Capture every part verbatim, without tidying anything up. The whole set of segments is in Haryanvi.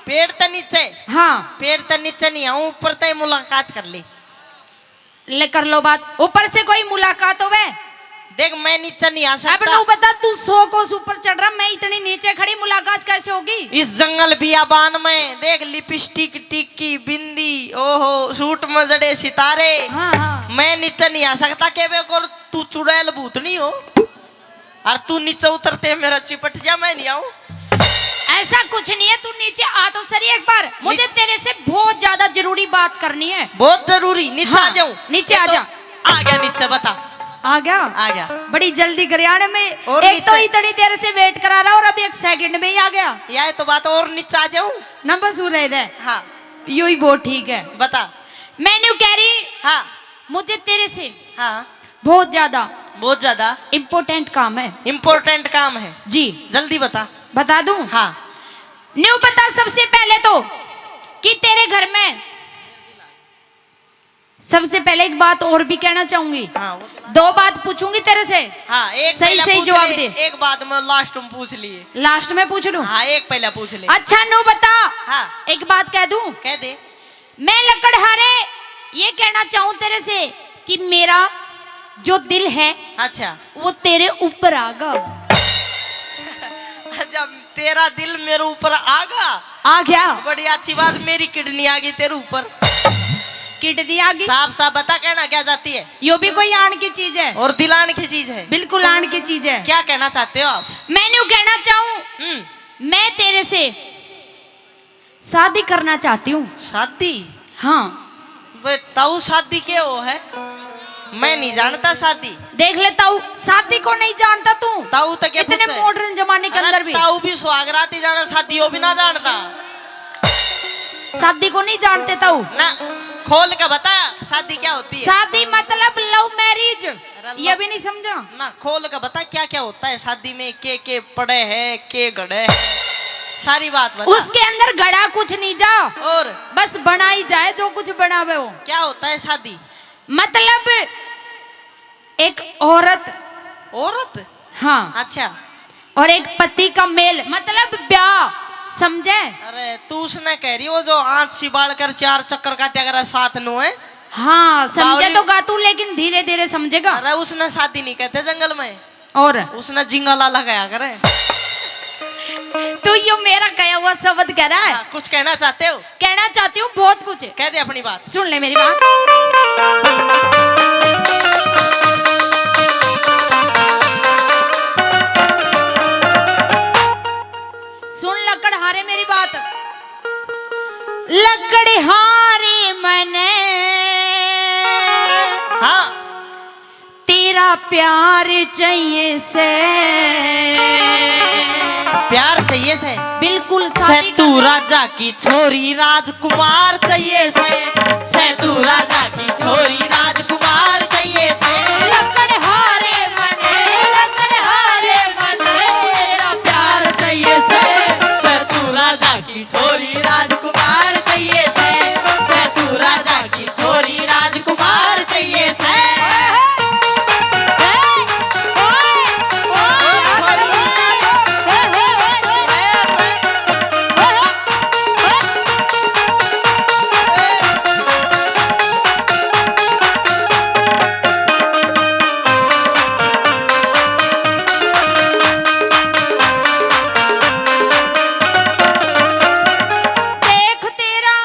पेड़ ते नीचे। हाँ। पेड़ ते नीचे नहीं आऊं, ऊपर ते मुलाकात कर ली। ले कर लो बात, ऊपर से कोई मुलाकात होवे? देख, मैं नीचे नहीं आ अब सकता। नू बता, तू सौ कोस ऊपर चढ़ रहा, मैं इतनी नीचे खड़ी, मुलाकात कैसे होगी? इस जंगल बियाबान में देख, लिपस्टिक, टिक्की, बिंदी, ओहो, सूट में जड़े सितारे। हाँ, हाँ। मैं नीचे नहीं आ सकता, के बे को तू चुड़ैल भूतनी हो। और तू नीचे उतरते मेरा चिपट जा, मैं नहीं आऊं। ऐसा कुछ नहीं है, तू नीचे आ तो सही एक बार, मुझे नीचे तेरे से बहुत ज्यादा जरूरी बात करनी है। बहुत जरूरी? नीचे हाँ, आ जाऊं? नीचे ये आ तो जा। आ गया नीचे, बता। आ गया? आ गया। बड़ी जल्दी करे आने में, और एक तो नीचे। इतनी देर से वेट करा रहा और अब एक सेकंड में ही आ गया। यह तो बात, और नीचे आ जाऊं? ना बस, वो रह रहे। हाँ। यो ही बहुत ठीक है। बता। मैं न्यू कह रही, हाँ। मुझे तेरे से हाँ। बहुत ज्यादा बहुत ज्यादा इंपॉर्टेंट काम है। इंपॉर्टेंट काम है। जी। जल्दी बता। बता दूं? हाँ। न्यू बता, सबसे पहले तो कि तेरे घर में, सबसे पहले एक बात और भी कहना चाहूंगी। हाँ, वो तो बात दो बात पूछूंगी तेरे से। हाँ, एक सही पहला सही पूछ जवाब ले, दे। एक बाद में लास्ट में पूछ लिए। लास्ट में पूछ लूं? हाँ, एक पहला पूछ ले। अच्छा न्यू बता। हाँ। एक बात कह दूं? कह दे। मैं लकड़हारे ये कहना चाहूं तेरे से कि मेरा जो दिल है, अच्छा। वो तेरे ऊपर आगा। अच्छा, तेरा दिल मेरे ऊपर आगा? आ गया। बड़ी अच्छी बात, मेरी किडनी आ गई तेरे ऊपर। किडनी आ गई? साफ साफ बता, कहना क्या चाहती है? यो भी कोई आन की चीज है? और दिल आन की चीज है? बिल्कुल आन की चीज है। क्या कहना चाहते हो आप? मैं न्यू कहना चाहूं, हम्म। मैं तेरे से शादी करना चाहती हूँ। शादी? हाँ। बे, ताऊ शादी के हो है? मैं नहीं जानता शादी। देख ले ताऊ, शादी को नहीं जानता तू? ताऊ तो क्या इतने पूछे? मॉडर्न जमाने के अरे, अंदर भी। ताऊ भी सुहागरात ही जाना, शादी हो भी ना जानता। शादी को नहीं जानते ताऊ? ना, खोल के बता, शादी क्या होती है? शादी मतलब लव मैरिज। अरे ये लो। भी नहीं समझा? ना, खोल के बता, क्या क्या होता है शादी में, के के पड़े है, के घड़े है, सारी बात बता। उसके अंदर घड़ा कुछ नहीं जा, और? बस बनाई जाए जो कुछ बनावे हो। क्या होता है शादी? मतलब एक औरत। औरत? हाँ। अच्छा। और एक पति का मेल, मतलब ब्याह, समझे? अरे, तू उसने कह रही, वो जो आंच सी बाल कर चार चक्कर काटा करे साथ नू है? हाँ, समझे बावली। तो गा तू, लेकिन धीरे धीरे समझेगा। अरे, उसने शादी नहीं कहते जंगल में। और? उसने जिंगाला लगाया करे। तू यो मेरा कहा हुआ शब्द कह रहा है। हाँ, कुछ कहना चाहते हो? कहना चाहती हूँ बहुत कुछ। कह दे अपनी बात। सुन ले मेरी बात। सुन लकड़हारे मेरी बात। लकड़हारे मने हाँ। तेरा प्यार चाहिए से। प्यार चाहिए से? बिल्कुल, से शादी तू कर ले। राजा की छोरी राजकुमार चाहिए से। से तू राजा की छोरी राजकुमार चाहिए से। लकड़हारे मने, लकड़हारे मने, तेरा प्यार चाहिए से। से तू राजा की छोरी राजकुमार चाहिए से। से तू राजा की छोरी राजकुमार चाहिए से। देख तेरा,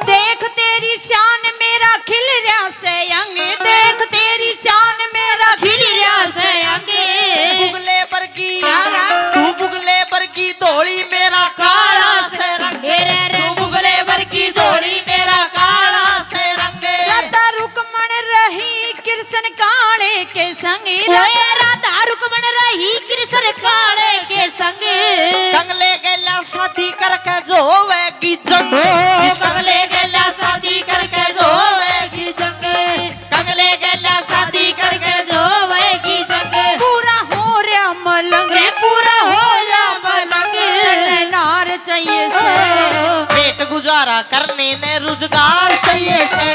देख तेरी शान मेरा खिल रहा से अंग, देख तेरी शान मेरा खिल रहा से अंग। बुगले वर्गी, क्या, क्या? तू बुगले वर्गी धोली मेरा काला से रंग। रे, रे, रे, तू बुगले वर्गी धोली मेरा काला से रंग। राधा रुक्मण रही कृष्ण काले के संग। ओए राधा रुक्मण रही कृष्ण काले के संग। कंगले गेल्या शादी करके जो होवेगी जंग। ओ, कंगले गेल्या शादी करके जो होवेगी जंग। कंगले गेल्या शादी करके जो होवेगी जंग। पूरा हो रहा मलंग। रे पूरा हो रहा मलंग। नार चाहिए से। पेट गुजारा करने ने रुजगार चाहिए से।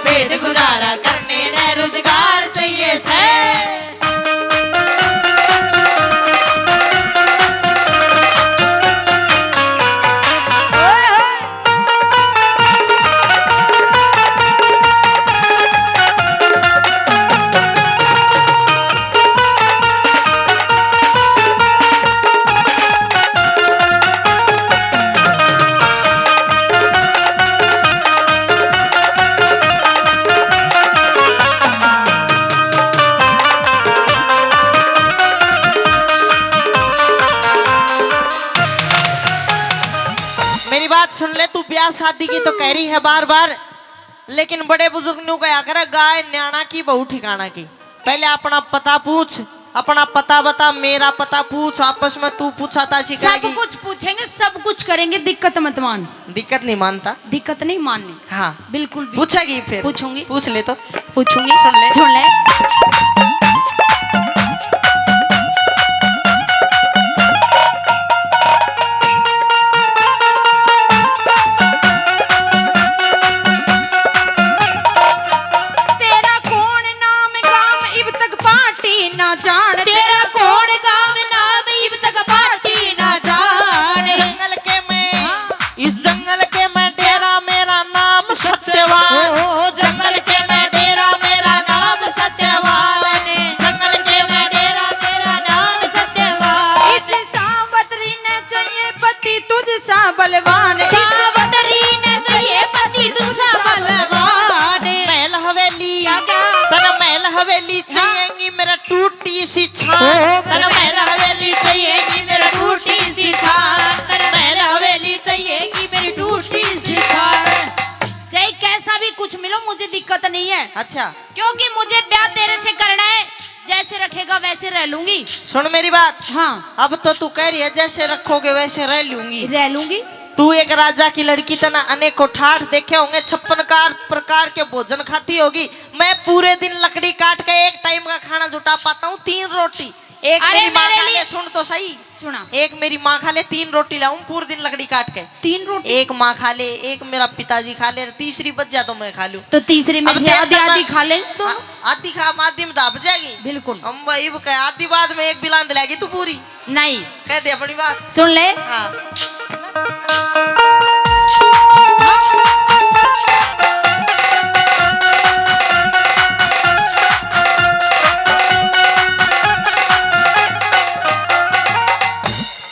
पेट गुजारा करने ने रुजगार चाहिए से। मेरी बात सुन ले, तू ब्याह शादी की तो कह रही है बार बार, लेकिन बड़े बुजुर्ग न्यू कहा करे, गाय न्याणा की, बहू ठिकाना की। पहले अपना पता पूछ, अपना पता बता, मेरा पता पूछ, आपस में तू पूछा था, ऐसी सब कहेगी। कुछ पूछेंगे, सब कुछ करेंगे, दिक्कत मत मान। दिक्कत नहीं मानता। दिक्कत नहीं माननी। हाँ। बिल्कुल भी। पूछेगी फिर? पूछूंगी। पूछ ले तो। पूछूंगी। सुन ले। सुन ले। तेरा कौन नाम गाम इब तक पार्टी ना जान। तेरा कौन गाम नाम इब तक पार्टी ना जान। जंगल के मैं, हाँ। इस जंगल के मैं डेरा, मेरा नाम सत्यवान। ओ, ओ, ओ, जंगल के मैं डेरा, मेरा नाम सत्यवान। जंगल के मैं डेरा, मेरा नाम सत्यवान। इस सावतरी ने चाहिए पति तुझ सा बलवान। सावतरी ने चाहिए पति तुझ सा बलवान। महल हवेली, क्या, क्या? तन महल हवेली हाँ। चाहिएगी मेरा टूटी सी छान। ओ, तन महल हवेली चाहिएगी मेरा टूटी सी छान। तन महल हवेली चाहिएगी मेरी टूटी सी छान। चाहे कैसा भी कुछ मिलो, मुझे दिक्कत नहीं है। अच्छा। क्योंकि मुझे ब्याह तेरे से करना है, जैसे रखेगा वैसे रह लूंगी। सुन मेरी बात। हाँ। अब तो तू कह रही है, जैसे रखोगे वैसे रह लूंगी। रह लूंगी। तू एक राजा की लड़की, तना अनेकों ठाठ देखे होंगे, छप्पन कार प्रकार के भोजन खाती होगी। मैं पूरे दिन लकड़ी काट के एक टाइम का खाना जुटा पाता हूँ, तीन रोटी। एक अरे मेरी माँ मेरे खा लिए ले, सुन तो सही। सुना। एक मेरी माँ खा ले, तीन रोटी लाऊं पूरे दिन लकड़ी काट के। तीन रोटी? एक माँ खा ले, एक मेरा पिताजी खा ले, तीसरी बच जा तो मैं खा लूं। तो तीसरी में अब से देख आधी, कर आधी मैं खा ले तो। आ-, आधी खा, आधी में दाब जाएगी। बिल्कुल। हम भाई वो कहे, आधी बाद में एक बिलांद लेगी तू पूरी। नहीं। कह दे अपनी बात। सुन ले। हाँ।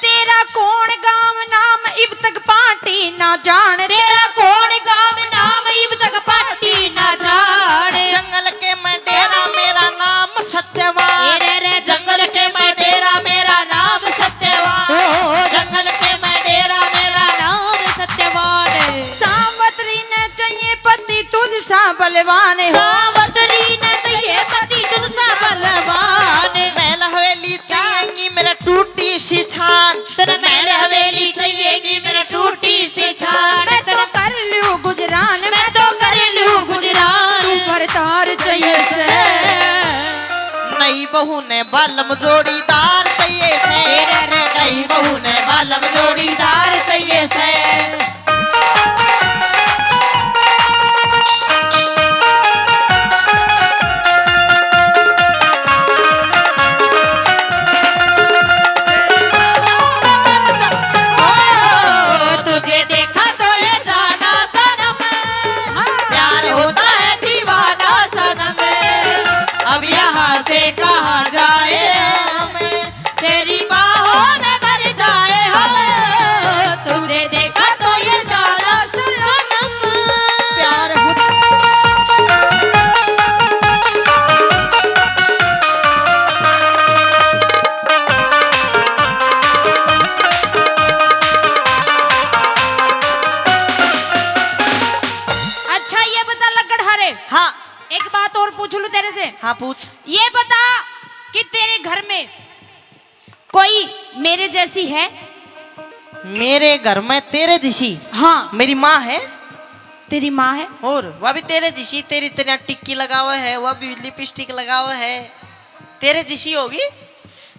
तेरा कौन गांव नाम इब तक पार्टी ना जान। तेरा कौन गांव नाम इब तक पार्टी ना जान। जंगल के मैं डेरा, मेरा नाम सत्यवान। रे रे जंगल के मैं डेरा, मेरा नाम सत्यवान। ओ, ओ, ओ। जंगल के मैं डेरा, मेरा नाम सत्यवान। सावतरी ने चाहिए पति तुझ सा बलवान हो। सावतरी ने चाहिए पति तुझ सा बलवान। महल हवेली चाहिएगी मेरा टूटी सी छान। तेरे महल हवेली चाहिएगी मेरा टूटी सी छान। मैं तो कर लूं गुजरान, मैं तो कर लूं गुजरान। तू भरतार चाहिए से। नई बहू ने बालम जोड़ीदार चाहिए से। नई बहू ने बालम जोड़ीदार चाहिए से। तुझे देखा तो ये जाना सनम, प्यार होता है दीवाना सनम। अब यहाँ से कहाँ जाए हम, तेरी बाहों में मर जाए हम। तुझे देखा तो ये जाना सनम, प्यार होता। अच्छा, ये बता लकड़हारे। हाँ। एक बात और पूछ लूं तेरे से। हाँ, पूछ। ये बता कि तेरे घर में कोई मेरे जैसी है? मेरे घर में तेरे जैसी? हाँ। मेरी माँ है। तेरी माँ है? और वह भी तेरे जैसी, तेरी तरह टिक्की लगावे है, वह भी लिपस्टिक लगावे है, तेरे जैसी होगी।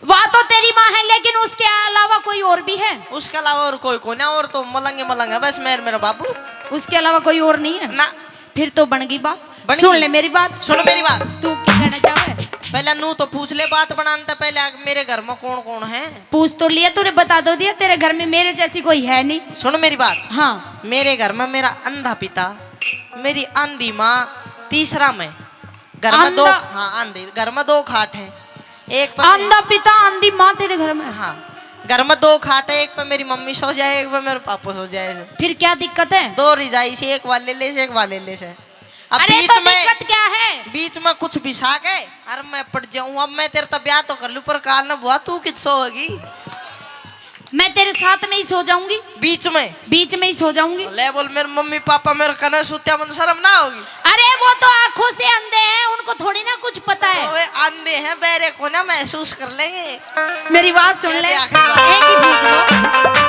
वह तो तेरी माँ है, लेकिन उसके अलावा कोई और भी है? उसके अलावा और कोई कोई ना, और तो मलंग ही मलंग है बस, मैं, मेरा बाबू। उसके अलावा कोई और नहीं है? ना। फिर तो बन गई बात। बन सुन गई। ले मेरी बात। सुन मेरी बात। तू क्या कहना चाहे? पहले नू तो पूछ ले, बात बनाने से पहले, आग मेरे घर में कौन कौन है? पूछ तो लिया तूने, बता दो दिया, तेरे घर में मेरे जैसी कोई है नहीं। सुन मेरी बात। हाँ। मेरे घर में मेरा अंधा पिता, मेरी आंधी माँ, तीसरा मैं। घर में दो, आंधा हाँ, आंधी, घर में दो खाट है। एक पे आंधा पिता, आंधी माँ तेरे घर में? हाँ, घर में दो खाट है, एक पे मेरी मम्मी सो जाए, एक पे मेरे पापा सो जाए। फिर क्या दिक्कत है? दो रजाई से, एक वाले ले से, एक वाले ले से। अब अरे बीच तो में, दिक्कत क्या है? बीच में कुछ बिछा के, अरे मैं पड़ जाऊं। अब मैं तेरे तो ब्याह तो कर लूं, पर काल न बुआ तू कित सोएगी? मैं तेरे साथ में ही सो जाऊंगी। बीच में? बीच में ही सो जाऊंगी। ले बोल, मेरे मम्मी पापा मेरे कने सूत्या, मन शर्म ना होगी? अरे, वो तो आंखों से अंधे हैं, उनको थोड़ी ना कुछ पता है। तो वे अंधे हैं, बहरे को ना महसूस कर लेंगे। मेरी बात सुन ले। आखिरी बात। एक ही फूंक दो।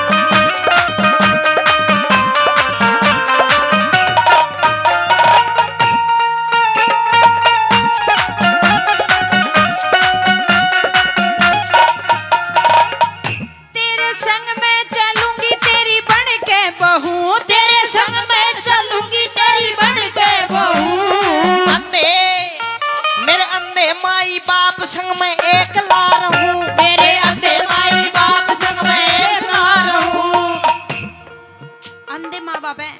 तेरे संग मैं चलूंगी तेरी बन के बहू, तेरे संग मैं चलूंगी तेरी बन के बहू। अंधे, मेरे अंधे माई बाप संग मैं एकला रहूं। मेरे अंधे माई बाप संग मैं एकला रहूं। अंधे माँ बाप हैं।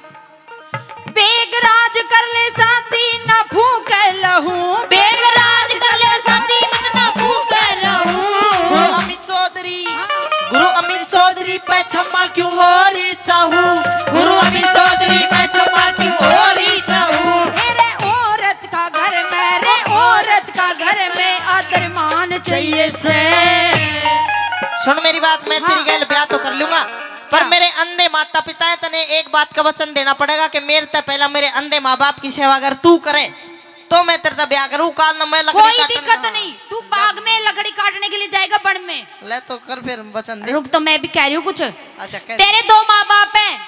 बेगराज कर ले शादी ना फूके लहू। बेगराज कर ले शादी मत ना फूके लहू। गुरु अमित चौधरी, गुरु अमित चौधरी पे क्षमा क्यों हो रही चाहू। गुरु अमित चौधरी पे क्षमा क्यों हो रही चाहू। मेरे औरत का घर में, रे औरत का घर में आदर मान चाहिए से। सुन मेरी बात, मैं तेरी हाँ। गैल ब्याह तो कर लूंगा, पर क्या? मेरे अंधे माता पिता हैं, तने एक बात का वचन देना पड़ेगा कि मेरे ते पहला मेरे अंधे माँ बाप की सेवा अगर तू करे, तो मैं तेरे ते ब्याह करूँ। काल ना मैं लकड़ी कोई काटने दिक्कत ना। नहीं, तू बाग में लकड़ी काटने के लिए जाएगा, बन में। ले तो कर फिर वचन दे। रुक, तो मैं भी कह रही हूँ कुछ। अच्छा, कह। तेरे दो माँ बाप हैं,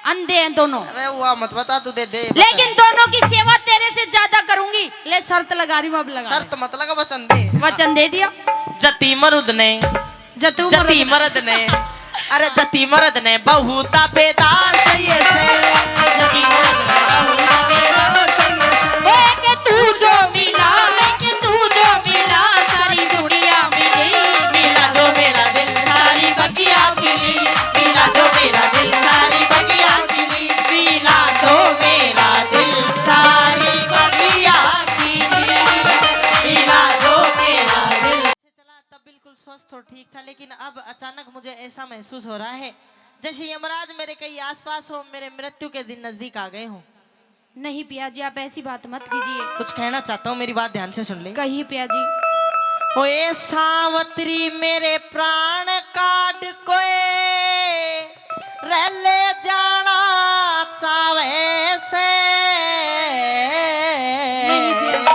अंधे हैं दोनों। अरे, वो मत बता, तू दे दे वचन। लेकिन दोनों की सेवा तेरे से ज्यादा करूंगी। ले, शर्त लगा रही हूँ, अब लगा। शर्त मत लगा, वचन दे। वचन दे दिया। जती मरुद ने, जतू जती मरुद। मर्द ने, अरे जती मर्द ने बहू ताबेदार चाहिए से। जती मर्द ने बहू ताबेदार चाहिए से। ओए के तू जो मिला, ओए के तू जो मिला, सारी दुनिया मिली। मिला जो मेरा दिल सारी बगिया खिली, मिला जो मेरा दिल सारी बगिया खिली, मिला जो मेरा दिल सारी बगिया खिली, मिला जो मेरा दिल। चला तब बिल्कुल स्वस्थ और ठीक था, लेकिन अब अचानक मुझे ऐसा महसूस हो रहा है जैसे यमराज मेरे कहीं आसपास हो, मेरे मृत्यु के दिन नजदीक आ गए हों। नहीं पिया जी, आप ऐसी बात मत कीजिए। कुछ कहना चाहता हूँ, मेरी बात ध्यान से सुन ले। कहिए पिया जी। ओए सावतरी, मेरे प्राण काट कोए रे ले जाना चावे से। नहीं पिया जी।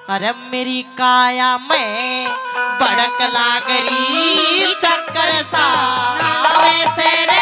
अरे मेरी काया में भड़क लाग रही, चक्कर सा आवे से रे।